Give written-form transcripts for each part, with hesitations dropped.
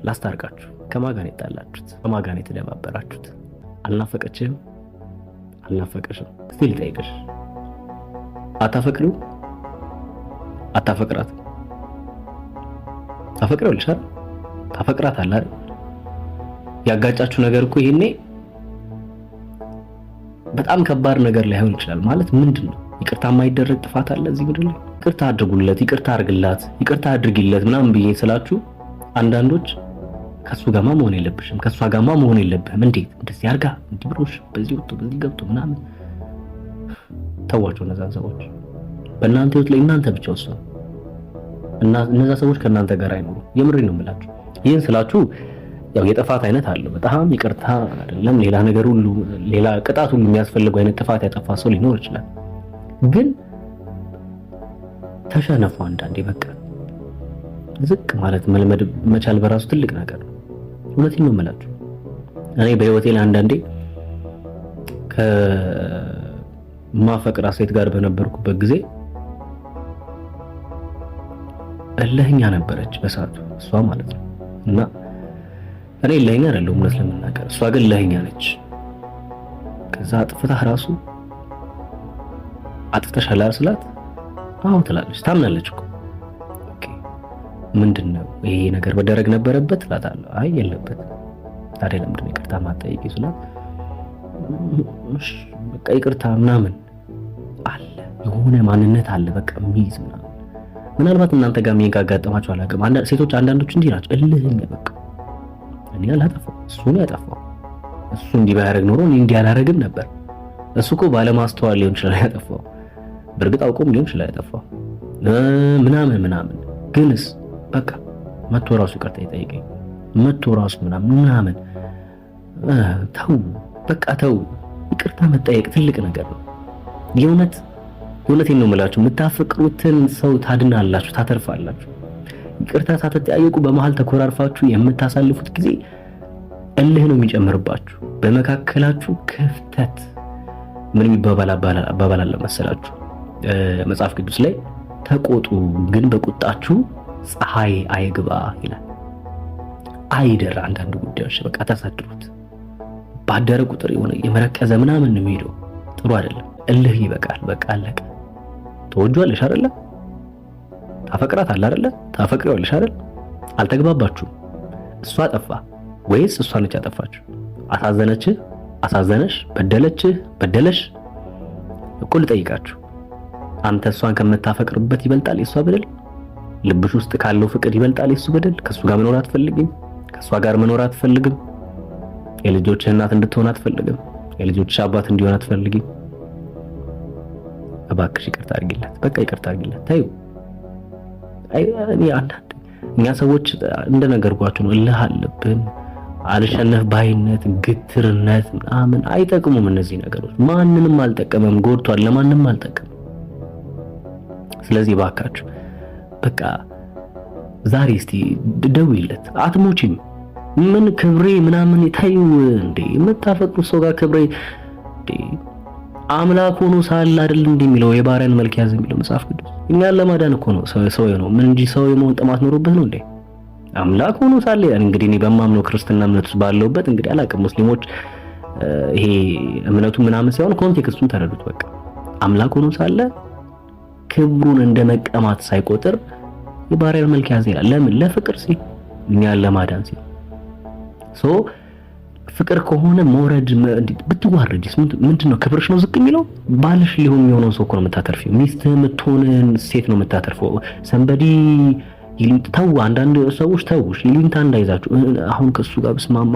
ላስታርቃችሁ። ከማን ጋር ነው የጣላችሁት? ከማን ጋር ነው የተደባበራችሁት? አልናፈቀችህም? አልናፈቀሽም? እስቲ ልጠይቅሽ፣ አታፈቅሪው? አታፈቅራት? ታፈቅሪዋለሽ አይደል? ታፈቅራታለህ አይደል? ያጋጫችሁ ነገር እኮ ይሄኔ በጣም ከባድ ነገር ላይሆን ይችላል። ማለት ምንድን ነው? ይቅርታ የማይደረግ ጥፋት አለ እዚህ ምድር ላይ? ይቅርታ አድርጉለት፣ ይቅርታ አድርግላት፣ ይቅርታ አድርጊለት ምናምን ብዬ ስላችሁ አንዳንዶች ከሱ ጋማ መሆን የለብሽም፣ ከሷ ጋማ መሆን የለብህም፣ እንዴት እንደዚህ አድርጋ እንዲህ ብሎሽ በዚህ ወጥቶ በዚህ ገብቶ ምናምን። ተዋቸው እነዛን ሰዎች። በእናንተ ህይወት ላይ እናንተ ብቻ ወስኑ እና እነዛ ሰዎች ከእናንተ ጋር አይኖሩ። የምሬን ነው የምላችሁ። ይህን ስላችሁ ያው የጥፋት አይነት አለው። በጣም ይቅርታ አይደለም ሌላ ነገር ሁሉ ሌላ ቅጣት ሁሉ የሚያስፈልገው አይነት ጥፋት ያጠፋ ሰው ሊኖር ይችላል። ግን ተሸነፉ። አንዳንዴ በቃ ዝቅ ማለት መልመድ መቻል በራሱ ትልቅ ነገር ነው። እውነቴን ነው የምላችሁ። እኔ በህይወቴ ላይ አንዳንዴ ከማፈቅራት ሴት ጋር በነበርኩበት ጊዜ እልህኛ ነበረች በሰዓቱ እሷ ማለት ነው። እና እኔ እልህኛ አይደለሁም እውነት ለመናገር፣ እሷ ግን እልህኛ ነች። ከዛ አጥፍታህ ራሱ አጥፍተሻል ስላት አዎ ትላለች። ታምናለች እኮ። Okay ምንድን ነው ይሄ ነገር መደረግ ነበረበት እላታለሁ። አይ የለበትም። ታዲያ ለምንድን ነው ይቅርታ ማትጠይቂው ስላት እሺ በቃ ይቅርታ ምናምን አለ የሆነ ማንነት አለ በቃ የሚይዝ ምናምን። ምናልባት እናንተ ጋር ምን ካጋጠማችሁ አላውቅም። ሴቶች አንዳንዶች እንዲህ ናቸው፣ እልህኛ በቃ እኔ አላጠፋው እሱ ነው ያጠፋው። እሱ እንዲህ ባያደርግ ኖሮ እኔ እንዲህ አላደርግም ነበር። እሱ እኮ ባለማስተዋል ሊሆን ይችላል ያጠፋው፣ በእርግጥ አውቆም ሊሆን ይችላል ያጠፋው ምናምን ምናምን። ግንስ በቃ መቶ ራሱ ይቅርታ ይጠይቀኝ መቶ ራሱ ምናምን ምናምን። ተው በቃ ተው። ይቅርታ መጠየቅ ትልቅ ነገር ነው። የእውነት እውነቴን ነው የምላችሁ። የምታፈቅሩትን ሰው ታድናላችሁ፣ ታተርፋላችሁ። ይቅርታ ሳትጠያየቁ በመሃል ተኮራርፋችሁ የምታሳልፉት ጊዜ እልህ ነው የሚጨምርባችሁ። በመካከላችሁ ክፍተት ምን የሚባባል አባባል አለ መሰላችሁ? መጽሐፍ ቅዱስ ላይ ተቆጡ፣ ግን በቁጣችሁ ፀሐይ አይግባ ይላል። አይደር አንዳንድ ጉዳዮች በቃ ታሳድሩት። ባደረ ቁጥር የሆነ የመረቀዘ ምናምን ነው የሚሄደው። ጥሩ አይደለም። እልህ ይበቃል። በቃ አለቀ። ትወጂዋለሽ አይደለ? ታፈቅራታለህ አይደለ? ታፈቅሪዋለሽ አይደል? አልተግባባችሁም። እሷ ጠፋ ወይስ እሷ ነች ያጠፋችሁ? አሳዘነችህ? አሳዘነሽ? በደለችህ? በደለሽ? እኮ ልጠይቃችሁ፣ አንተ እሷን ከምታፈቅርበት ይበልጣል የእሷ በደል? ልብሽ ውስጥ ካለው ፍቅር ይበልጣል የእሱ በደል? ከእሱ ጋር መኖር አትፈልግም? ከእሷ ጋር መኖር አትፈልግም? የልጆችህ እናት እንድትሆን አትፈልግም? የልጆችሽ አባት እንዲሆን አትፈልግም? እባክሽ ይቅርታ አድርጊለት። በቃ ይቅርታ አድርጊለት። ተይው። አይ እኔ አንዳንድ እኛ ሰዎች እንደነገርኳችሁ ነው፣ እልህ አለብን፣ አልሸነፍ ባይነት፣ ግትርነት ምናምን አይጠቅሙም። እነዚህ ነገሮች ማንንም አልጠቀመም፣ ጎድቷል፣ ለማንም አልጠቀምም። ስለዚህ እባካችሁ በቃ ዛሬ እስቲ ደውይለት። አትሞቺም። ምን ክብሬ ምናምን ታዩ እንዴ? የምታፈቅሩት ሰው ጋር ክብሬ እንዴ? አምላክ ሆኖ ሳለ አይደል እንዴ የሚለው የባሪያን መልክ ያዘ የሚለው መጽሐፍ ቅዱስ። እኛን ለማዳን እኮ ነው ሰው ነው ምን እንጂ ሰው የመሆን ጥማት ኖሮበት ነው እንዴ? አምላክ ሆኖ ሳለ እንግዲህ እኔ በማምነው ክርስትና እምነት ውስጥ ባለውበት እንግዲህ አላውቅም። ሙስሊሞች ይሄ እምነቱ ምናምን ሳይሆን context ኡን ተረዱት። በቃ አምላክ ሆኖ ሳለ ክብሩን እንደ መቀማት ሳይቆጥር የባሪያን መልክ ያዘ ይላል። ለምን? ለፍቅር ሲል፣ እኛን ለማዳን ሲል። So ፍቅር ከሆነ መውረድ ብትዋረጂስ ምንድን ነው? ክብርሽ ነው ዝቅ የሚለው? ባልሽ ሊሆን የሚሆነው ሰው እኮ ነው የምታተርፊው። ሚስትህ የምትሆንን ሴት ነው የምታተርፈው። Somebody ተው፣ አንዳንድ ሰዎች ተውሽ፣ ይሉኝታ እንዳይዛችሁ። አሁን ከሱ ጋር ብስማማ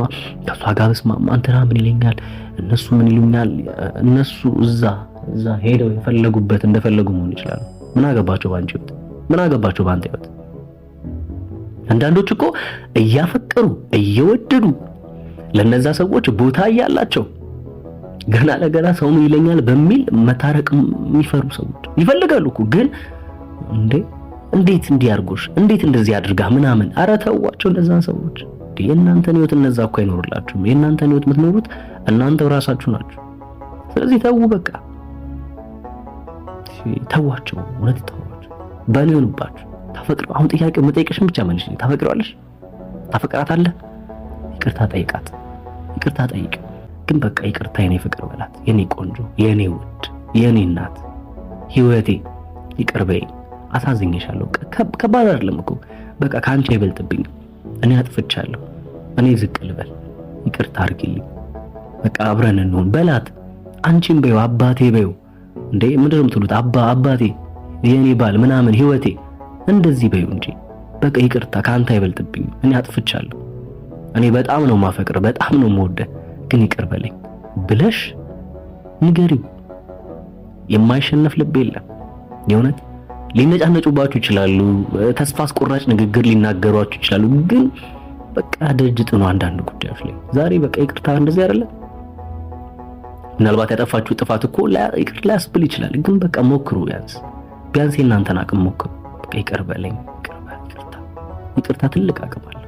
ከሷ ጋር ብስማማ እንትና ምን ይለኛል፣ እነሱ ምን ይሉኛል። እነሱ እዛ እዛ ሄደው የፈለጉበት እንደፈለጉ መሆን ይችላሉ። ምን አገባቸው ባንቺ ህይወት? ምን አገባቸው ባንተ ህይወት? አንዳንዶች እኮ እያፈቀሩ እየወደዱ ለነዛ ሰዎች ቦታ እያላቸው ገና ለገና ሰው ምን ይለኛል በሚል መታረቅ የሚፈሩ ሰዎች ይፈልጋሉ እኮ ግን እንዴ እንዴት እንዲያርጉሽ እንዴት እንደዚህ አድርጋ ምናምን። ኧረ ተዋቸው እነዛን ሰዎች። የእናንተን ህይወት እነዛ እኮ አይኖሩላችሁም። የእናንተን ህይወት የምትኖሩት እናንተው ራሳችሁ ናችሁ። ስለዚህ ተዉ በቃ ተዋቸው፣ እውነት ተዋቸው። በል ይሆንባችሁ። ታፈቅረው አሁን ጥያቄው መጠየቅሽን ብቻ መልሽ። ታፈቅረዋለሽ? ታፈቅራታለህ? ይቅርታ ጠይቃት። ይቅርታ ጠይቅ። ግን በቃ ይቅርታ የኔ ፍቅር በላት፣ የኔ ቆንጆ፣ የኔ ውድ፣ የኔ እናት፣ ህይወቴ፣ ይቅር በይኝ፣ አሳዝኜሻለሁ። ከባድ አይደለም እኮ በቃ ከአንቺ አይበልጥብኝም። እኔ አጥፍቻለሁ። እኔ ዝቅ ልበል፣ ይቅርታ አድርጊልኝ፣ በቃ አብረን እንሁን በላት። አንቺም በይው፣ አባቴ በይው። እንዴ ምንድን ነው የምትሉት? አባ አባቴ፣ የኔ ባል ምናምን፣ ህይወቴ፣ እንደዚህ በይው እንጂ በቃ ይቅርታ ከአንተ አይበልጥብኝም። እኔ አጥፍቻለሁ። እኔ በጣም ነው ማፈቅር፣ በጣም ነው የምወደህ፣ ግን ይቅር በለኝ ብለሽ ንገሪው። የማይሸነፍ ልብ የለም። የእውነት ሊነጫነጩባችሁ ይችላሉ። ተስፋ አስቆራጭ ንግግር ሊናገሯችሁ ይችላሉ። ግን በቃ ደጅ ጥኑ አንዳንድ ጉዳዮች ላይ። ዛሬ በቃ ይቅርታ እንደዚህ አይደለ? ምናልባት ያጠፋችሁ ጥፋት እኮ ይቅር ሊያስብል ይችላል። ግን በቃ ሞክሩ፣ ቢያንስ ቢያንስ የእናንተን አቅም ሞክሩ። በቃ ይቅር በለኝ፣ ይቅር በል፣ ይቅርታ ይቅርታ ትልቅ አቅም አለ።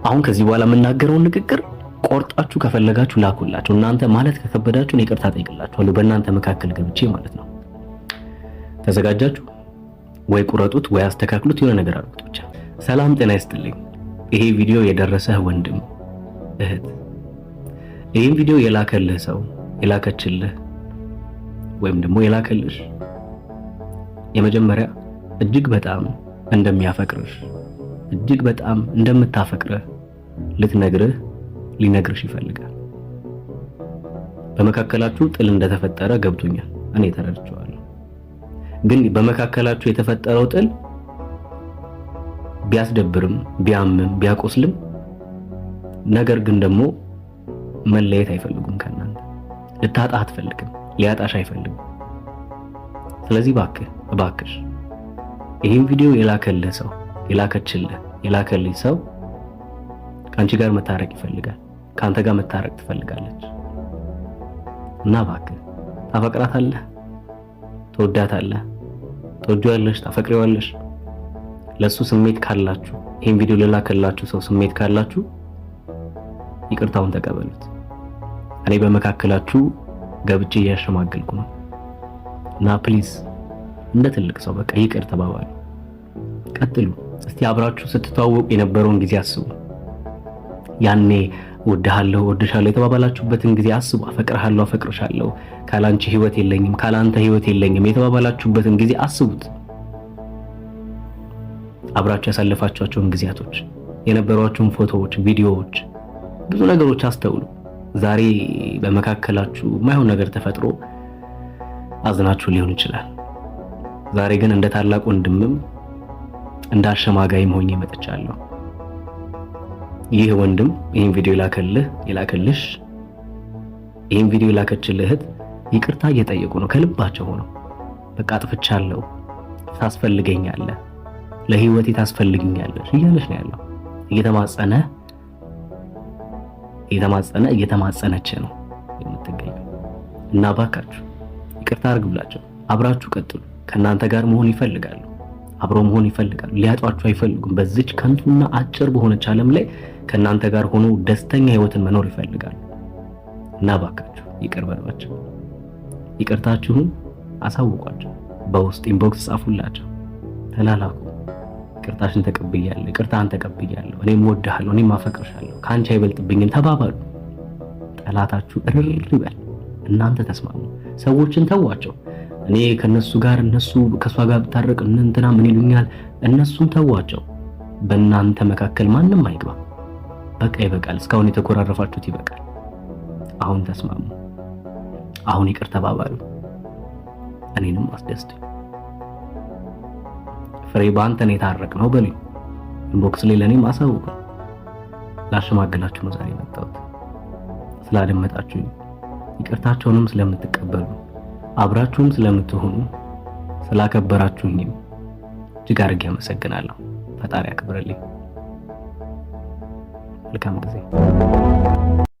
አሁን ከዚህ በኋላ የምናገረውን ንግግር ቆርጣችሁ ከፈለጋችሁ ላኩላችሁ። እናንተ ማለት ከከበዳችሁ እኔ ይቅርታ ጠይቅላችኋለሁ፣ በእናንተ መካከል ገብቼ ማለት ነው። ተዘጋጃችሁ ወይ? ቁረጡት ወይ አስተካክሉት፣ የሆነ ነገር አድርጉት ብቻ። ሰላም ጤና ይስጥልኝ። ይሄ ቪዲዮ የደረሰህ ወንድም እህት፣ ይህን ቪዲዮ የላከልህ ሰው፣ የላከችልህ ወይም ደግሞ የላከልሽ የመጀመሪያ እጅግ በጣም እንደሚያፈቅርሽ፣ እጅግ በጣም እንደምታፈቅርህ ልትነግርህ፣ ሊነግርሽ ይፈልጋል። በመካከላችሁ ጥል እንደተፈጠረ ገብቶኛል፣ እኔ ተረድቼዋለሁ። ግን በመካከላችሁ የተፈጠረው ጥል ቢያስደብርም፣ ቢያምም፣ ቢያቆስልም ነገር ግን ደግሞ መለየት አይፈልጉም ከእናንተ። ልታጣ አትፈልግም፣ ሊያጣሽ አይፈልግም። ስለዚህ እባክህ፣ እባክሽ ይህን ቪዲዮ የላከልህ ሰው፣ የላከችልህ፣ የላከልኝ ሰው ከአንቺ ጋር መታረቅ ይፈልጋል፣ ከአንተ ጋር መታረቅ ትፈልጋለች። እና እባክህ ታፈቅራታለህ፣ ትወዳታለህ፣ ትወጂዋለሽ፣ ታፈቅሪዋለሽ። ለሱ ስሜት ካላችሁ፣ ይህን ቪዲዮ ለላከላችሁ ሰው ስሜት ካላችሁ ይቅርታውን ተቀበሉት። እኔ በመካከላችሁ ገብቼ እያሸማገልኩ ነው እና please እንደ ትልቅ ሰው በቃ ይቅር ተባባሉ። ቀጥሉ። እስቲ አብራችሁ ስትተዋወቁ የነበረውን ጊዜ አስቡ። ያኔ እወድሃለሁ፣ እወድሻለሁ የተባባላችሁበትን ጊዜ አስቡ። አፈቅርሃለሁ፣ አፈቅርሻለሁ፣ ካላንቺ ህይወት የለኝም፣ ካላንተ ህይወት የለኝም የተባባላችሁበትን ጊዜ አስቡት። አብራችሁ ያሳለፋችኋቸውን ጊዜያቶች፣ የነበሯችሁን ፎቶዎች፣ ቪዲዮዎች፣ ብዙ ነገሮች አስተውሉ። ዛሬ በመካከላችሁ የማይሆን ነገር ተፈጥሮ አዝናችሁ ሊሆን ይችላል። ዛሬ ግን እንደ ታላቅ ወንድምም እንደ አሸማጋይም ሆኜ መጥቻለሁ። ይህ ወንድም፣ ይህን ቪዲዮ የላከልህ፣ የላከልሽ፣ ይህን ቪዲዮ የላከችልህ እህት ይቅርታ እየጠየቁ ነው ከልባቸው ሆነው። በቃ አጥፍቻለሁ፣ ታስፈልገኛለህ፣ ለህይወቴ ታስፈልግኛለሽ እያለች ነው ያለው። እየተማጸነ፣ እየተማጸነ፣ እየተማጸነች ነው የምትገኘው። እና ባካችሁ ይቅርታ አድርጉላቸው፣ አብራችሁ ቀጥሉ። ከእናንተ ጋር መሆን ይፈልጋሉ፣ አብሮ መሆን ይፈልጋሉ። ሊያጧችሁ አይፈልጉም። በዚች ከንቱና አጭር በሆነች ዓለም ላይ ከእናንተ ጋር ሆኖ ደስተኛ ህይወትን መኖር ይፈልጋሉ። እና ባካችሁ ይቅር በሏቸው። ይቅርታችሁን አሳውቋቸው። በውስጥ inbox ጻፉላቸው፣ ተላላኩ። ይቅርታሽን ተቀብያለሁ፣ ይቅርታህን ተቀብያለሁ፣ እኔም እወድሃለሁ፣ እኔም አፈቅርሻለሁ፣ ከአንቺ አይበልጥብኝም ተባባሉ። ጠላታችሁ እርር ይበል፣ እናንተ ተስማሙ። ሰዎችን ተዋቸው። እኔ ከነሱ ጋር፣ እነሱ ከሷ ጋር ብታረቅ እነ እንትና ምን ይሉኛል? እነሱን ተዋቸው። በእናንተ መካከል ማንም አይግባ። በቃ ይበቃል። እስካሁን የተኮራረፋችሁት ይበቃል። አሁን ተስማሙ። አሁን ይቅር ተባባሉ። እኔንም አስደስቱኝ። ፍሬ በአንተ ነው የታረቅነው በሉኝ። inbox ላይ ለእኔም አሳውቁ። ላሸማግላችሁ ነው ዛሬ የመጣሁት። ስላደመጣችሁኝ፣ ይቅርታቸውንም ስለምትቀበሉ፣ አብራችሁም ስለምትሆኑ፣ ስላከበራችሁኝም እጅግ አድርጌ አመሰግናለሁ። ፈጣሪ ያክብርልኝ። መልካም ጊዜ።